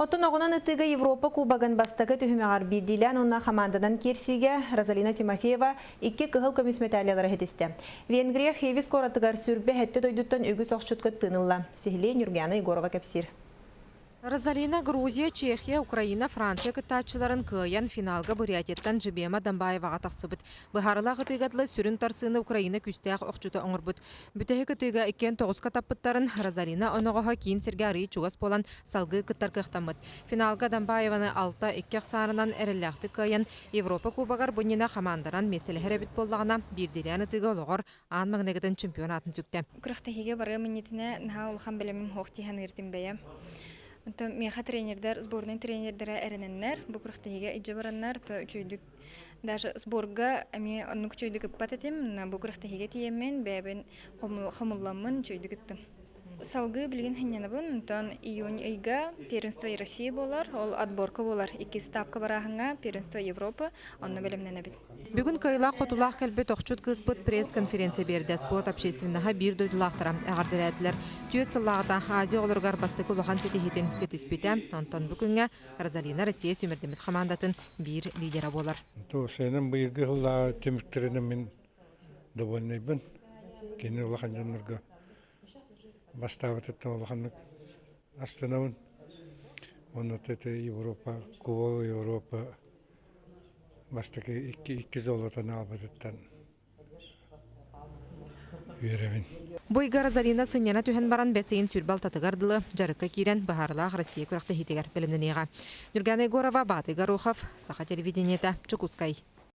Оттон оҕунан ытыыга Европа Кубогын бастакы түһүмэҕэр биирдиилээн уонна хамаанданан киирсиигэ Розалина Тимофеева икки кыһыл көмүс мэтээллэри ситистэ. Венгрия Хевис куоратыгар 27 дойдуттан үгүс охчут кыттыыны ылла. Сиһилии Нюргяна Егорова кэпсиир. Розалина Грузия, Чехия, Украина, Франция кыттааччыларын кыайан финалга Бурятияттан Жибема Дамбаеваҕа тахсыбыт. Быһаарылаах ытыыга дылы сүрүн тарсыыны Украина күүстээх охчута оҥорбут. Бүтэһик ытыыга иккиэн тоҕуска таппыттарын Розалина оноҕоһо киин сиргэ арыый чугас буолан салгыы кыттар кыахтаммыт. Финалга Дамбаеваны 6-2 ахсаанынан эрэллээхтик кыайан Европа Кубогар бу иннинэ хамаанданан миэстэлэһэр эбит буоллаҕына, биирдиилээн ытыыга олоҕор аан маҥнайгытын чемпион аатын сүктэ. Күрэхтэһиигэ барыам иннитинэ наһаа улахан бэлэмим суох дии саныыртым бэйэм. Онтон миэхэ тренердэр, сборнай тренердэрэ эрэнэннэр, бу күрэхтэһиигэ илдьэ бараннар, то үчүгэйдик даже сборга эмиэ оннук үчүгэйдик ыппат этим, бу күрэхтэһиигэ тиийэммин, бэйэбин хомулламмын үчүгэйдик ыттым. Салгыы билигин сынньанабын, онтон июнь ыйга Первенство России буолар, ол отборка буолар. Иккис этапка барааһыҥҥа Первенство Европы, онно бэлэмнэнэбит. Бүгүн кыайыылаах-хотуулаах кэлбит охчут кыыспыт пресс-конференция биэрдэ. Спорт общественноһа биир дойдулаахтара эҕэрдэлээтилэр. Түөрт сыллааҕыта Азия оҕолоругар бастакы улахан ситиһиитин ситиспитэ. Онтон бу күҥҥэ Розалина Россия сүүмэрдэммит хамаандатын биир лидера буолар. Туосайынан быйылгы сыллааҕы түмүктэринэн мин довольнайбын. Кини улахан дьоннорго бастаабытыттан улаханнык астынабын. Уонна это Европа, Кубок Европа бастакы икки, икки золотоны аҕалбытыттан үөрэбин. Бу ыйга Розалина сынньана түһэн баран бэс ыйын 26-тыгар дылы дьарыкка киирэн быһаарылаах Россия күрэхтэһиитигэр бэлэмнэниэҕэ. Нюргана Егорова, Баатый Горохов, Саха телевидениета, Дьокуускай.